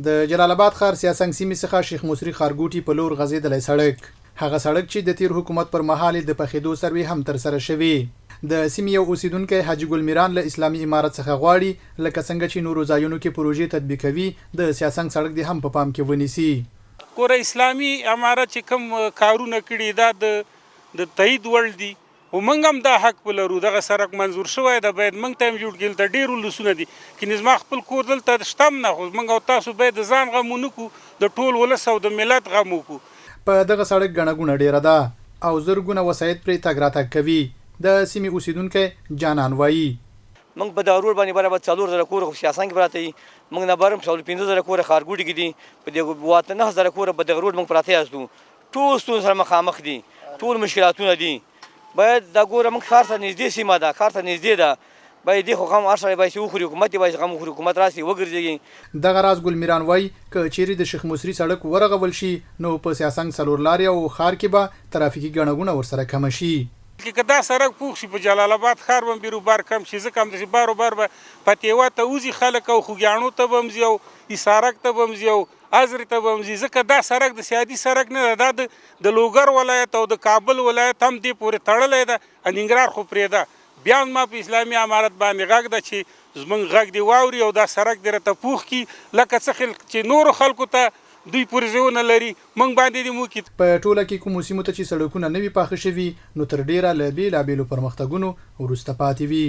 د جلال اباد ښار سیاسنګ سیمې څخه شیخ مصري ښارګوټي په لور غځېدلی سړک. هغه سړک چې د تېر حکومت پر مهال یې د پخېدو سروې هم ترسره شوې. د سیمې یو اوسېدونکی حاجي ګل میران له اسلامي امارت څخه غواړي، لکه څنګه چې نورو ځایونو کې پروژې تطبیقوي، د سیاسنګ سړک دې هم په پام کې ونیسي. ګوره اسلامي امارت چې کوم کارونه کړي دا د د تایید وړ دي خو موږ هم دا حق په لرو دغه سرک منظور شوی ده باید موږ ته هم جوړ کړي دلته ډېر ولسونه دي کینې زما خپل کور دلته شته هم نه خو موږ او تاسو باید د ځان غم ونه کړو د ټول ولس او د ملت غم وکړو. په دغه سړک ګڼه ګوڼه ډېره ده او زرګونه وسایط پرې تګ راتګ کوي. د سیمې اوسېدونکی جانان وايي. موږ په دغه روډ باندې برابر 4000 کوره خو سیاسنګ کې پراته دي، موږ نه بهر هم 4-5000 کوره ښارګوټي کې دي، په دې واته 9000 کوره په دغه روډ موږ پراته یاستو، ټول ستونزو سره مخامخ دي، ټول مشکلاتونه دي، باید دا ګوره موږ ښار سره نږدې سیمه ده، ښار سره نږدې ده، باید دې خو غم هر سړی باید چې وخوري، حکومت یې باید چې غم وخوري، حکومت راشي وګرځېږي. دغه راز ګل میران وايي، که چېرې د شیخ مصري سړک ورغول شي، نو په سیاسنګ څلور لارې او ښار کې به ترافیکي ګڼه ګوڼه ورسره کمه شي. که دا سرک پوخ شي په جلال اباد ښار به هم بیروبار کم شي، ځکه همداسې بار و بار به پتیوا ته وځي خلک او خوږیاڼو ته به هم ځي او حصارک ته به هم ځي او ازرې ته به هم ځي، ځکه دا سرک د سیادي سرک نه ده، دا د د لوګر ولایت او د کابل ولایت هم دې پورې تړلی ده، ننګرهار خو پرېږده. بیا هم زما په اسلامي امارت باندې غږ ده چې زمونږ غږ دې واوري او دا سرک دې راته پوخ کړي، لکه څه خل چې نورو خلکو ته دوی پرزونه لري، مونږ باندې دې هم وکړي. په ټوله کې کومو سیمو ته چې سړکونه نه وي پاخه شوي، نو تر ډېره له بېلابېلو پرمختګونو وروسته پاتې وي.